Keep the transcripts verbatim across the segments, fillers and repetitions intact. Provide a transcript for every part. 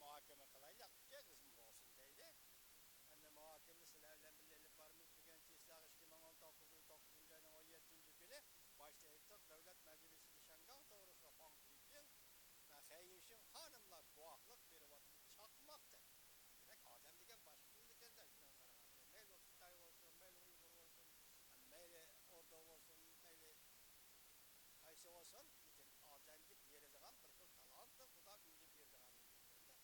مۇھاكىمە قىلايلى، ئېغىزمۇ بولسۇن دەيلى. ئەمدى مۇھاكىمىنى سىلەر بىلەن بىللە ئېلىپ بارىمىز. بۈگۈن چىسلاغ ئىككى مىڭ ئون توققۇزىنچى، توققۇزىنچى ئاينىڭ ئون يەتتىنچى كۈنى باشتا ئېيتتۇق، دۆلەت مەجلىسىدە شياڭگاڭ توغرىسىدا خۇاڭ جىپىڭ ۋە خەي يىشىڭ خانىملار گۇۋاھلىق بېرىۋاتىدۇ، چاقماقتەك. دېمەك، ئادەم دېگەن باشقا بولىدىكەن-دە، شۇنىڭغا قارىغاندا. مەيلى ئۇ خىتاي بولسۇن، مەيلى ئۇيغۇر بولسۇن، مەيلى ئوردۇ بولسۇن، مەيلى قايسى بولسۇن، لېكىن ئادەمگە بېرىدىغان بىر خىل تالانتنى خۇدا ئۆزى بېرىدىغان ئىكەن-دە.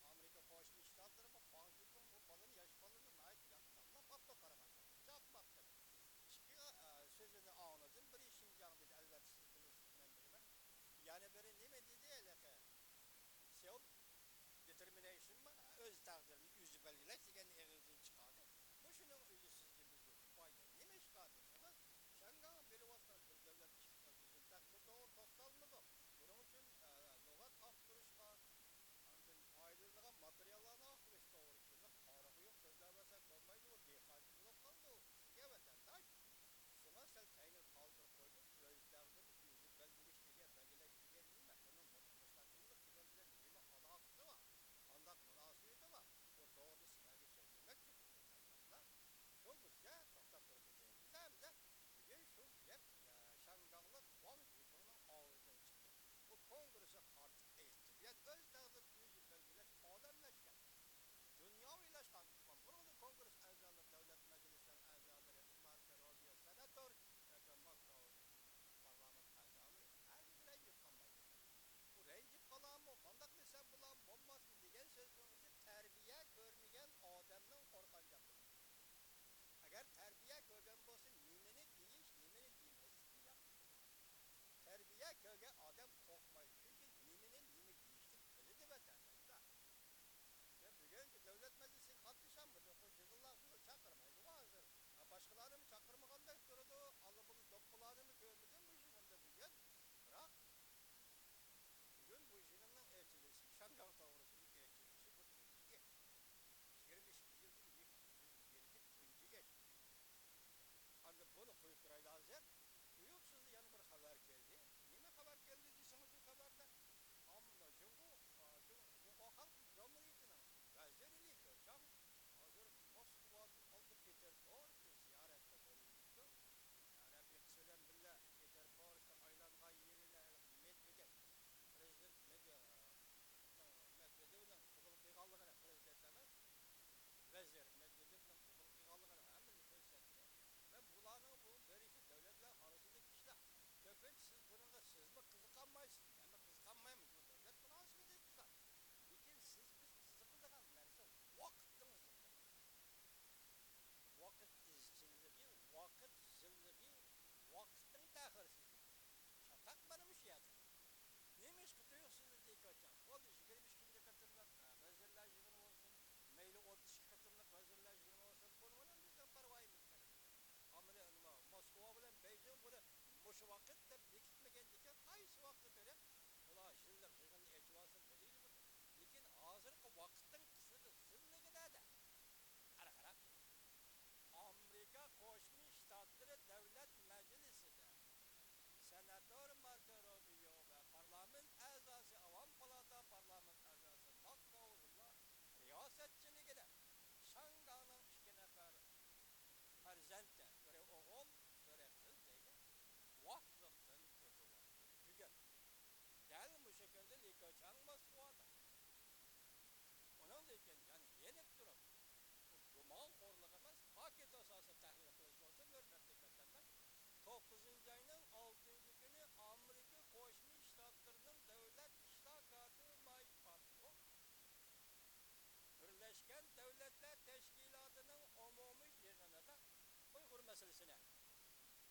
ئامېرىكا قوشما شتاتلىرىمۇ خۇاڭ جىپىڭ بۇ بالىنى، ياش بالىنى ناھايىتى ياخشى تاللاپ ئاپتۇ قارىغاندا. چاقماقتەك. ئىككى، ئە، سۆزىنى ئاڭلىدىم. بىرى شىنجاڭ دېدى، ئەلۋەتتە سىز بىلىسىز، مەن بىلىمەن. يەنە بىرى نېمە دېدى ھېلىقى؟ سېلف دېتېرمىنەيشنمۇ، ئۆز تەقدىرىنى ئۆزى بەلگىلەش دېگەننى ئېغىزدىن چىقاردى. مۇشۇنىڭ ئۆزى سىزگە بىزگە كۇپايە. نېمىشقا دېسىڭىز، شياڭگاڭ بېرىۋاتقان بىر دۆلەت ئىشقا ئۆزىنىڭ تەقدىرى توغرا توختالمىدى. بۇنىڭ ئۈچۈن، ئە، لۇغەت ئاختۇرۇشقا، ئاندىن پايدىلىنىدىغان ماتېرىياللارنى ئاختۇرۇش توغرىسىدا قارىغۇ يوق سۆزلەۋەرسەك بولمايدۇ، ئۇ دېھقانچى بولۇپ قالدى، ئۇ سىزگە ۋەتەنداش. شۇڭا سەل كەينىگە قالدۇرۇپ قويدۇم، ئۆز تەقدىرىنى ئۆزى بەلگىلىش دېگەن، بەلگىلەش دېگەن نېمە؟ بۇنىڭ مۇستەقىللىق دېگەن بىلەن نېمە ئالاقىسى بار؟ قانداق مۇناسىۋىتى بار؟ بۇ توغرىدا سىلەرگە سۆزلىمەكچى بولدۇم، قېرىنداشلار. شۇ بىرگە توختاپ تۇرۇپ ئۆتەيلى. بىزدە بۈگۈن شۇ گەپ، ئە، شياڭگاڭلىق ۋاڭ جىپىڭنىڭ ئاغزىدىن چىقتى. بۇ كونگرېسقا قارىتىپ ئېيتتى. بۇ يەردە ئۆز تەقدىرىنى ئۆزى بەلگىلەش ئادەملەشكەن. دۇنياۋىلاشقان تۇغقان. بۇنىڭدا كونگرېس ئەزالىرى، دۆلەت مەجلىسلىرىنىڭ ئەزالىرى، ماركو روبىيو سېناتور ياكى ماكرون پارلامېنت ئەزالىرى ھەرگىز رەنجىپ قالمايدۇ. ئۇ رەنجىپ قالارمۇ، مانداق دېسەم بولارمۇ، بولماسمۇ دېگەن سۆزنىڭ ئۆزى تەربىيە كۆرمىگەن ئادەمنىڭ قورقۇنچاقلىقى. ئەگەر تەربىيە كۆرگەن بولسا، نېمىنى دېيىش، نېمىنى دېمەسلىكنى ياخشى بىلىدۇ. تەربىيە كۆرگەن ئادەم قورقمايدۇ، چۈنكى نېمىنى نېمە دېيىشنى بىلىدۇ، ۋەتەنداشلار. مەن بۈگۈنكى دۆلەت مەجلىسىگە قاتنىشالمىدىم، خۇش يىغىنلارغا چاقىرمايدىغۇ ھازىر. ھە، باشقىلارنىمۇ چاقىرمىغاندەك تۇرىدۇ، ئاللىبۇرۇن دوپپىلارنىمۇ كۆرمىدىم بۇ يىغىندا بۈگۈن. بىراق، بۈگۈن بۇ يىغىننىڭ ئېچىلىشى، شياڭگاڭ توغرىسىنىڭ ئېچىلىشى بۇ تۇنجى ئىش. يىگىرمە ئىككى يىلدىن يىگىرمە ئىككى ئىش. ئاندىن بۇنى قويۇپ تۇرايلى ھازىر. تۇيۇقسىزلا يەنە بىر خەۋەر كەلدى. نېمە خەۋەر كەلدى دېسىڭىز، شۇ خەۋەردە ئامما جۇڭگو، ئا، جۇڭ-، جۇڭخۇا خەلق جۇمھۇرىيىتىنىڭ ۋەزىرى لى كېچاڭ ھازىر موسكۋادىن ئالدى پېتېربۇرگدا زىيارەتتە بولۇۋېتىدۇ. يەنە بىر قىسمى بىلەن بىللە پېتېربۇرگدا ئايلانغان يېرىدە مېدۋېدېۋ، پىرېزىدېنت مېدۋېدېۋنىڭ قوبۇل قىلغانلىقىنى، پىرېزىدېنت ئەمەس، ۋەزىر مېدۋېدېۋنىڭ قوبۇل قىلغانلىقىنى ھەممىگە كۆرسەتتى. ۋە بۇلارنىڭ بۇ بىرىكى دۆلەتلەر ئارىسىدىكى ئىشلار. كۆپىنچە سىز بۇنىڭغا سىزمۇ قىزىقالمايسىز، مەنمۇ قىزىقالمايمەن، بۇ دۆلەت مۇناسىۋىتىدىكى ئىشلار. لېكىن سىز، بىز قىزىقىدىغان نەرسە ۋاقىتنىڭ زىللىقى. ۋاقىت ئىزچىللىقى، ۋاقىت زىللىقى، ۋاقىتنىڭ تەخىرسىزلىكى. چاتاق مانا مۇشۇ يەردە. نېمىشقا تۇيۇقسىزلا دېكاچان؟ بولدى، يىگىرمە ئىككىنچى قېتىملىق، ئە، ۋەزىرلەر يىغىنى بولسۇن، مەيلى ئوتتۇز ئىككى قېتىملىق ۋەزىرلەر يىغىنى بولسۇن، بۇنىڭ بىلەن بىزنىڭ پەرۋايىمىز قېنى؟ ئامېرىكا، نېمە، موسكۋا بىلەن بېيجىڭ بۇنى مۇشۇ ۋاقىت دەپ بېكىتمىگەندىكىن، قايسى ۋاقىتتا بېرىپ بۇلار يىللىق يىغىننى ئېچىۋالسا بولىدۇ. لېكىن ھازىرقى ۋاقىتنىڭ قىسىتى، زىللىقى نەدە؟ قارا، قارا. ئامېرىكا قوشما شتاتلىرى دۆلەت مەجلىسىدە سېناتور ماركو روبىيو ۋە پارلامېنت ئەزاسى، ئاۋام پالاتا پارلامېنت ئەزاسى ماك كاۋزېللا رىياسەتچىلىكىدە شياڭگاڭنىڭ ئىككى نەپەر پەرزەنتى، بىرى ئوغۇل، بىرى قىز دەيدۇ، گۇۋاھلىقتىن ئۆتۈۋاتىدۇ. بۈگۈن دەل مۇشۇ كۈندە لى كېچاڭ موسكۋادا. ئۇنىڭدىن كېيىن يەنە يېنىپ تۇرۇپ، گۇمانخورلۇق ئەمەس، پاكىت ئاساسىدا تەھلىل قىلىش بولسا، ھۆرمەتلىك ۋەتەنداش، توققۇزىنچى ئاينىڭ ئالتىنچى كۈنى ئامېرىكا قوشما شتاتلىرىنىڭ دۆلەت ئىشلار كاتىپى مايك پامپېئو بىرلەشكەن دۆلەتلەر تەشكىلاتىنىڭ ئومۇمىي يىغىنىدا ئۇيغۇر مەسىلىسىنى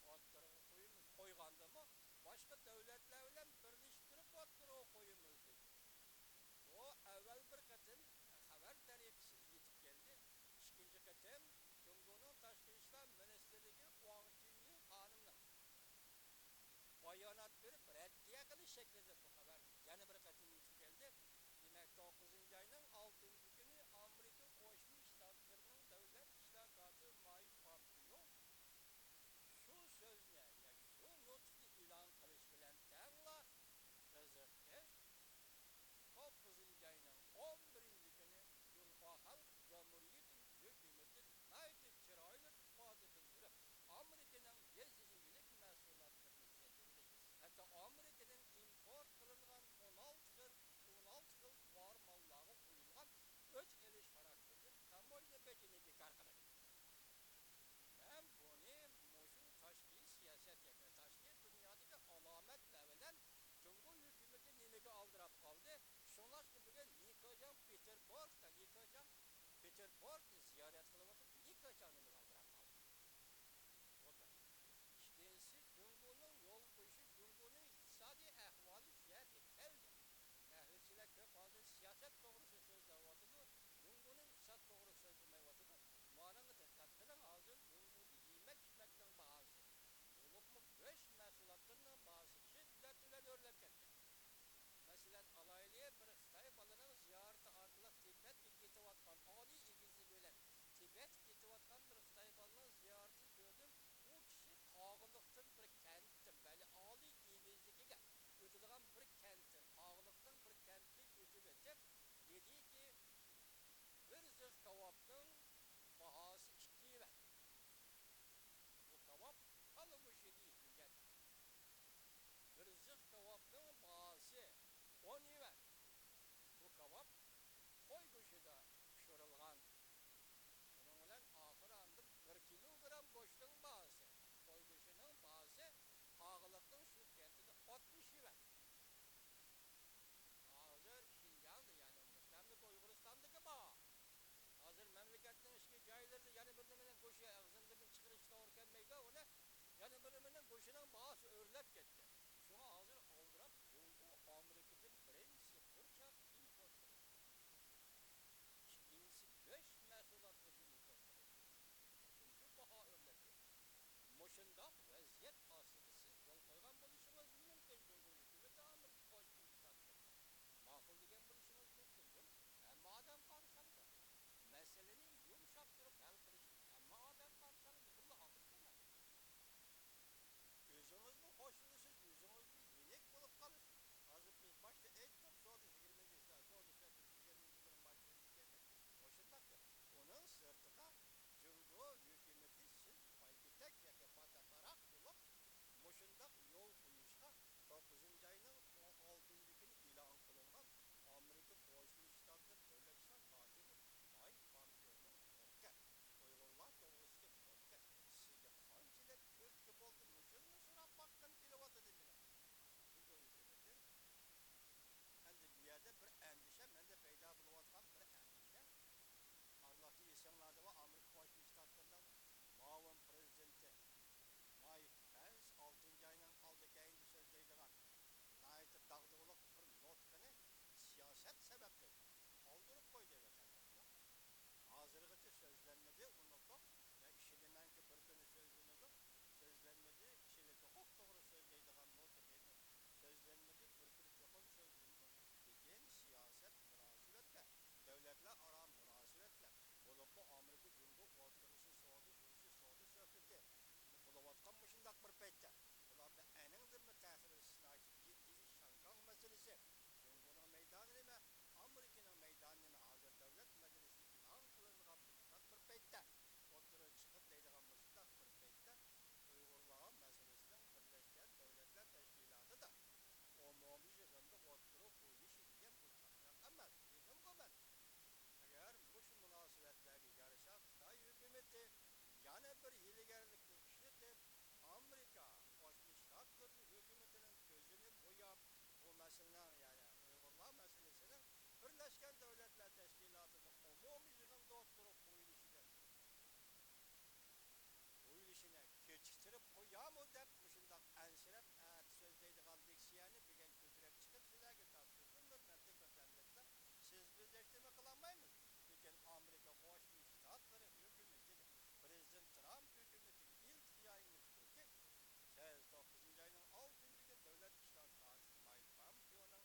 ئوتتۇرىغا قويىمىز، قويغاندىمۇ باشقا دۆلەتلەر بىلەن بىرلىشىپ تۇرۇپ ئوتتۇرىغا قويىمىز دېدى. بۇ ئەۋۋەل بىر قېتىم خەۋەر تەرىقىسىدە يېتىپ كەلدى. ئىككىنچى قېتىم جۇڭگونىڭ تاشقى ئىشلار مىنىستىرلىكى ۋاڭ چۈنيۈ خانىمنىڭ بايانات بېرىپ رەددىيە قىلىش شەكلىدە بۇ خەۋەر يەنە بىر قېتىم يېتىپ كەلدى. دېمەك، توققۇزىنچى ئاينىڭ ئالتىنچى كۈنى ئامېرىكا قوشما شتاتلىرىنىڭ دۆلەت ئىشلار كاتىپى مايك پامپېئو شۇ سۆزنى ياكى شۇ نۇتۇقنى ئېلان قىلىش بىلەن تەڭلا قىزىقىش توققۇزىنچى ئاينىڭ ئون بىر ئامېرىكىدىن ئىمپورت قىلىنغان ئون ئالتە خىل، ئون ئالتە خىل تاۋار ماللارغا قويۇلغان ئۆچ ئېلىش خاراكتېرلىك تاموژنا بېجىنى بىكار قىلىندى. مەن بۇنى مۇشۇ تاشقى سىياسەت ياكى تاشقى دۇنيادىكى ئالامەتلەر بىلەن جۇڭگو ھۆكۈمىتى نېمىگە ئالدىراپ قالدى؟ شۇڭلاشقا بۈگۈن لى كېچياڭ پېتېربۇرگتا، لى كېچياڭ پېتېربۇرگنى زىيارەت قىلىۋاتىدۇ. لى كېچياڭ نېمىگە ئالدىراپ قالدى؟ بۇ بىر. ئىككىنچىسى، جۇڭگونىڭ يول قويۇشى، جۇڭگونىڭ ئىقتىسادىي ئەھۋالى شۇ يەرگە كەلدى. تەھلىلچىلەر كۆپ ھازىر سىياسەت توغرىسىدا سۆزلەۋاتىدۇ، جۇڭگونىڭ ئىقتىساد توغرىسىدا سۆزلىمەيۋاتىدۇ. ماڭا دىققەت قىلىڭ، ھازىر جۇڭگودا يېمەك-ئىچمەكنىڭ باھاسى، بولۇپمۇ گۆش مەھسۇلاتلىرىنىڭ باھاسى شىددەت بىلەن ئۆرلەپ كەتكەن. مەسىلەن ئالايلى، بىر خىتاي بالىنىڭ زىيارىتى ئارقىلىق تىبەتكە كېتىۋاتقان، ئالىي ئېگىزلىكى بىلەن تىبەتكە كېتىۋاتقان بىر خىتاي بالىنىڭ زىيارىتىنى كۆردۈم. ئۇ كىشى قاغىلىقتىن بىر كەنتتىن، بەلى ئالىي ئېگىزلىكىگە ئۆتىدىغان بىر كەنتتىن، قاغىلىقنىڭ بىر كەنتىدىن ئۆتۈپ ئۆتۈپ، دېدىكى، بىر زىخ كاۋاپنىڭ باھاسى ئىككى يۈەن. بۇ كاۋاپ كالا گۆشىدە يېتىلگەن. بىر زىخ كاۋاپنىڭ باھاسى ئون يۈەن. بۇ كاۋاپ قوي گۆشىدە پىشۇرۇلغان. شۇنىڭ بىلەن ئاخىرى ئاندىن بىر كىلوگرام گۆشنىڭ باھاسى، قوي گۆشىنىڭ باھاسى قاغىلىقنىڭ شۇ كەنتىدە ئاتمىش يۈەن. ھازىر شىنجاڭدا، يەنى مۇستەملىكە ئۇيغۇرىستاندىكى باھا. ھازىر مەملىكەتنىڭ ئىچكى جايلىرىدا يەنە بىر نېمىنىڭ گۆشى ئېغىزىمدىن چىقىرىش توغرا كەلمەيدۇ، ئۇنى يەنە بىر نېمىنىڭ گۆشىنىڭ باھاسى ئۆرلەپ كەتكەن. شۇڭا ھازىر ئالدىراپ جۇڭگو ئامېرىكىدىن بىرىنچى پۇرچاق ئىمپورت قىلىدۇ. ئىككىنچىسى، گۆش مەھسۇلاتلىرىنى ئىمپورت قىلىدۇ. چۈنكى باھا ئۆرلەپ كەتتى. مۇشۇنداق ۋەزىيەت ئاستىدا سىز يول قويغان بولۇشىڭىز مۇمكىن، جۇڭگو ھۆكۈمىتى ئامېرىكا قوشما شتاتلىرىغا ماقۇل دېگەن بولۇشىڭىز مۇمكىن. بۇنى ھەممە ئادەم قارشى ئالىدۇ. مەسىلىنى يۇمشاق تۇرۇپ ھەل قىلىشنى ھەممە ئادەم قارشى ئالىدۇ. بۇنى ئاقىل دېمەڭ. ئۆزىڭىزمۇ خوش بولىسىز، ئۆزىڭىزمۇ يېنىك بولۇپ قالىسىز. ھازىر بىز باشتا ئېيتتۇق، سودا يىگىرمىنچى، سودا شەرتى يىگىرمىنچى يىلدىن باشلىنىدىكەن دەپ. مۇشۇنداق گەپ. ئۇنىڭ سىرتىدا جۇڭگو ھۆكۈمىتى سىز پايپېتەك ياكى پاتاپاراق بولۇپ، مۇشۇنداق يول قويۇشقا توققۇزىنچى ئاينىڭ ئون ئالتىنچى كۈنى ئېلان قىلىنغان ئامېرىكا قوشما شتاتلىرى دۆلەت ئىشلار كاتىپى مايك پامپېئونىڭ نوتكا، ئۇيغۇرلار توغرىسىدىكى نوتكا سىزگە قانچىلىك تۈرتكە بولدى، مۇشۇنىمۇ سوراپ باققىم كېلىۋاتىدۇ مېنىڭ. جۇڭگو ھۆكۈمىتى ئەمدى بۇ يەردە بىر ئەندىشە مەندە پەيدا بولۇۋاتقان بىر ئەندىشە. ئارىلىقتا ئېسىڭلاردا بار، ئامېرىكا قوشما شتاتلىرىنىڭ مۇئاۋىن پرېزىدېنتى مايك پەنس ئالتىنچى ئاينىڭ ئالدى كەينىدە سۆزلەيدىغان ناھايىتى داغدۇغىلىق بىر نۇتقىنى سىياسەت سەۋەبىدىن قالدۇرۇپ قويدى ۋەتەنداشلار. ھازىرغىچە سۆزلەنمىدى، ئۇنتۇق ۋە ئىشىنىمەنكى بىر كۈنى سۆزلىنىدۇ. سۆزلەنمىدى، كىشىلىك ھوقۇق توغرا سۆزلەيدىغان نۇتقىنى سۆزلەنمىدى، بىر كۈنى چوقۇم سۆزلىنىدۇ. لېكىن سىياسەت مۇناسىۋەتلەر، دۆلەتلەر ئارا مۇناسىۋەتلەر، بولۇپمۇ ئامېرىكا جۇڭگو ئوتتۇرىسى سودا ئۇرۇشى، سودا سۆھبىتى بولۇۋاتقان مۇشۇنداق بىر پەيتتە، بۇلاردا ئەنىڭدىنمۇ تەخىر ئىستراتېگىيە شاڭكاڭ مەسىلىسى، جۇڭگونىڭ مەيدانى نېمە، ئامېرىكىنىڭ مەيدانى نېمە، ھازىر دەۋلەت مەجلىسىدە ئېلان قىلىنىدىغان مۇشۇنداق بىر پەيتتە ئوتتۇرىغا چىقىپ دەيدىغان مۇشۇنداق بىر پەيتتە ئۇيغۇرلار مەسىلىسىنىڭ بىرلەشكەن دۆلەتلەر تەشكىلاتىدا ئومۇمىي يىغىندا ئوتتۇرىغا قويۇلۇشى دېگەن بۇ چاقچاق ئەمەس، يىغىنغۇ ئەمەس. ئەگەر مۇشۇ مۇناسىۋەتلەرگە يارىشا خىتاي ھۆكۈمىتى يەنە بىر ھىيلىگەرلىكنى ئىشلىتىپ، ئامېرىكا قوشما شتاتلىرى ھۆكۈمىتىنىڭ كۆزىنى بوياپ، بۇ مەسىلىنىڭ، يەنى ئۇيغۇرلار مەسىلىسىنىڭ بىرلەشكەن دۆلەتلەر تەشكىلاتىدا ئومۇمىي يىغىندا ئوتتۇرىغا قويۇلۇشىدىن قويۇلۇشىنى كېچىكتۈرۈپ قويامۇ دەپ مۇشۇنداق ئەنسىرەپ، ئەتە سۆزلەيدىغان لېكسىيەنى بۈگۈن كۆتۈرۈپ چىقىپ سىلەرگە تاپشۇردۇم، ھۆرمەتلىك ۋەتەنداشلار. سىز بىزدەك نېمە قىلالمايمىز. لېكىن ئامېرىكا قوشما شتاتلىرى ھۆكۈمىتىگە، پرېزىدېنت ترامپ ھۆكۈمىتىگە ئىلتىجايىمىز شۇكى، سىز توققۇزىنچى ئاينىڭ ئالتىنچى كۈنى دۆلەت ئىشلار كاتىپى مايك پامپېئونىڭ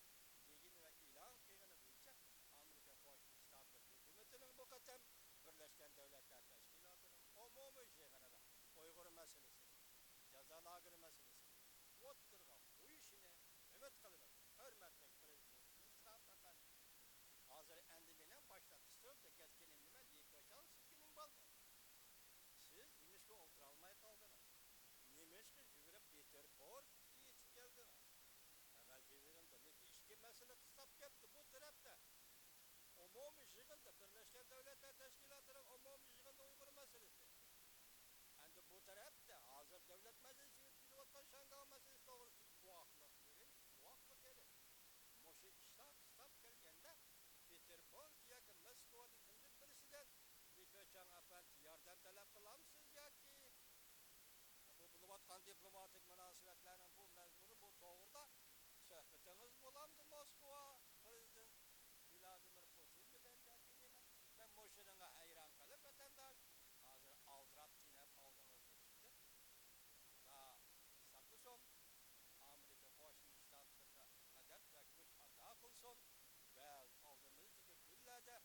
دېگىنى ۋە ئېلان قىلغىنى بويىچە ئامېرىكا قوشما شتاتلىرى ھۆكۈمىتىنىڭ بۇ قېتىم بىرلەشكەن دۆلەتلەر تەشكىلاتىنىڭ ئومۇمىي يىغىنىدا ئۇيغۇر مەسىلىسىنى، جازا لاگېرى مەسىلىسىنى ئوتتۇرىغا قويۇشىنى ئۈمىد قىلىمىز، ھۆرمەتلىك پرېزىدېنتىمىز ترامپ ئەپەندى. ھازىر ئەمدى مېنىڭ باشلاپ ئىستىلدا كەتكىنىم نېمە؟ لى كېچياڭ سىزگە نېمە بولدى؟ سىز نېمىشقا ئولتۇرالماي قالدىڭىز؟ نېمىشقا يۈگۈرۈپ پېتېربۇرگقا يېتىپ كەلدىڭىز؟ تەرەپتە ھازىر دۆلەت مەجلىسى ئۆتكۈزۈۋاتقان شياڭگاڭ مەسىلىسى توغرىسىدا گۇۋاھلىق بېرىپ، گۇۋاھلىق ئېلىپ، مۇشۇ ئىشلار قىستاپ كەلگەندە، پېتېربۇرگ ياكى موسكۋادىكى كىمدۇر بىرسىدىن، لى كېچاڭ ئەپەندى، ياردەم تەلەپ قىلامسىز ياكى بۇ بولۇۋاتقان دىپلوماتىك مۇناسىۋەتلەرنىڭ بۇ مەزمۇنى، بۇ توغرىدا سۆھبىتىڭىز بولامدۇ موسكۋا پىرېزىدېنت ۋلادىمىر پۇتىن بىلەن ياكى نېمە؟ مەن مۇشۇنىڭغا ھەيران قېلىپ، ۋەتەنداش، ھازىر ئالدىراپ، تېنەپ قالدىڭىزمۇ دېدىم. خۇدا ساقلىسۇن، ئامېرىكا قوشما شتاتلىرىغا مەدەت ۋە كۈچ ئاتا قىلسۇن ۋە ئالدىمىزدىكى كۈنلەردە